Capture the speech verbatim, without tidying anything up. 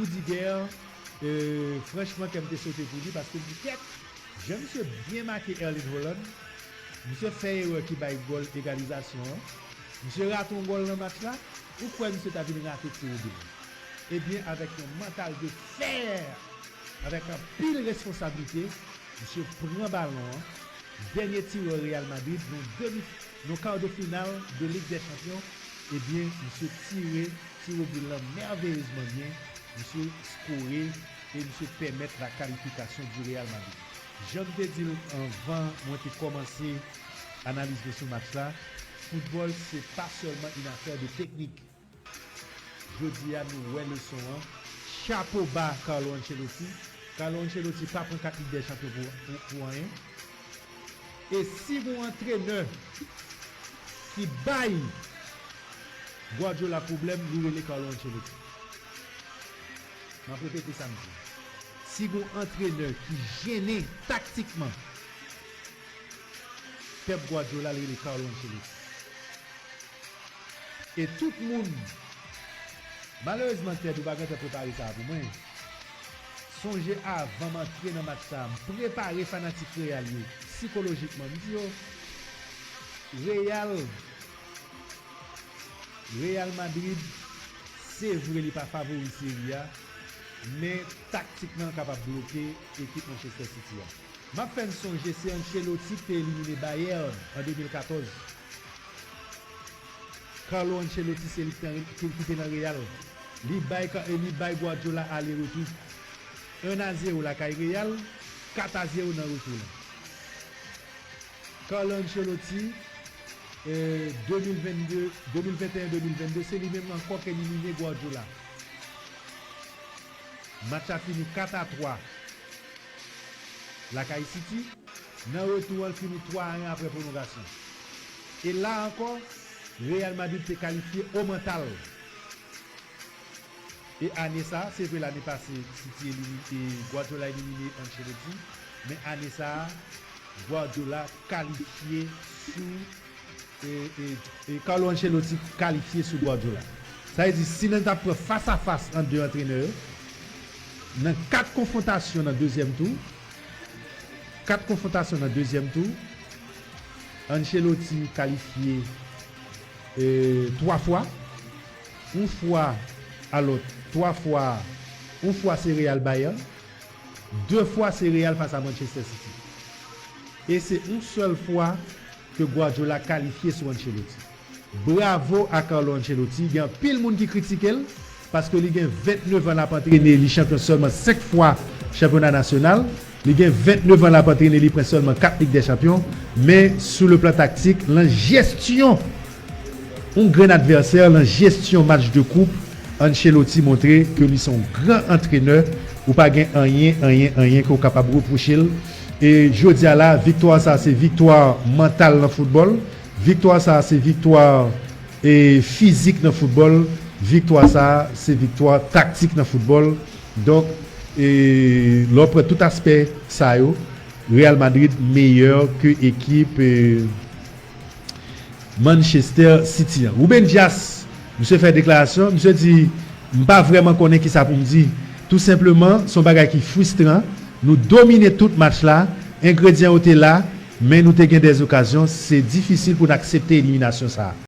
Rudiger, euh, franchman, kè m te sote pou li, paske m di, kèt, jan misye byen make Erling Haaland, misye fè erè ki bay gòl egalizasyon an, misye rate yon gòl nan match la, ou kwè misye ta vin rate tiro bi? Ebyen, avèk yon mantal de fè, avèk anpil responsablite, misye pran balon an, dènye tirè Real Madrid, nan demi, nan kado final de Lig dè Chanpyon, ebyen, misye tire tiro bi lan mèveyezman byen, misye skore e misye pèmèt la kalifikasyon di Real Madrid. Jan m te di l anvan mwen te kòmanse analiz mwen sou match la, foutbòl se pa sèlman yon afè de teknik. Jodi a, nou wè leson an. Chapo ba Carlo Ancelotti. Carlo Ancelotti pa pran kat Lig dè Chanpyon pou, pou, pou anyen. E si gon antrenè ki bay Guardiola pwoblèm, li rele Carlo Ancelotti. M ap repete sa m di. Si gon antrenè ki jennen taktikman Pep Guardiola, li rele Carlo Ancelotti. E tout moun, malerezman, Ted, ou pa gentan prepare sa a pou mwen. Sonje avan m antre nan match sa a, m prepare fanatik Real yo sikolojikman. M di yo, Real, Real Madrid, se vre li pa favori seri a, men taktikman l kapab bloke ekip Manchester City a. M ap fè n sonje se Ancelotti ki te elimine Bayern an de mil katòz. Carlo Ancelotti se li ki te, ki, ki te nan Real. Li bay, li bay Guardiola ale retou. En a zewo lakay Real, kat a zewo nan retou la. Carlo Ancelotti, eh, de mil vennde, de mil venteyen de mil vennde, se li menm ankò ki elimine Guardiola. Match la fini kat a twa lakay City. Nan retou an, l fini twa a en apre pwolongasyon. E la ankò, Real Madrid te kalifye o mantal. E ane sa a, se vre lane pase, City elimine, e Guardiola elimine Ancelotti, men ane sa a, Guardiola kalifye sou, e, e, e Carlo Ancelotti kalifye sou Guardiola. Sa vle di, si nou ta pran fas a fas ant de antrenè yo, nan kat konfwontasyon nan dezyèm tou, kat konfwontasyon nan dezyèm tou, Ancelotti kalifye, e, twa fwa. Yon fwa, alò, twa fwa, yon fwa se Real Bayern, de fwa se Real fas a Manchester City. E se yon sèl fwa ke Guardiola kalifye sou Ancelotti. Bravo a Carlo Ancelotti. Gen anpil moun ki kritike l, paske li gen vennèf an l ap antrene, li chanpyon sèlman senk fwa chanpyona nasyonal. Li gen vennèf an l ap antrene, li pran sèlman kat Lig dè Chanpyon. Men, sou le plan taktik, lan jesyon, yon grenn advèsè, lan jesyon match de koup, Ancelotti montre ke li se yon gran antrenè. Ou pa gen anyen, anyen, anyen ke w kapab repwoche l. E jodi a la, viktwa sa a se viktwa mantal nan foutbòl. Viktwa sa a se viktwa, e, fizik nan foutbòl. Viktwa sa a se viktwa taktik nan foutbòl. Donk, e, lè w pran tout aspè sa yo, Real Madrid meyè ke ekip, e, Manchester City an. Ruben Dias, misye fè deklarasyon, misye di, m pa vrèman konnen kisa pou m di. Tou senpleman, se yon bagay ki fristran. Nou domine tout match la, engredyan yo te la, men nou te gen dè okazyon, se difisil pou n aksepte eliminasyon sa a.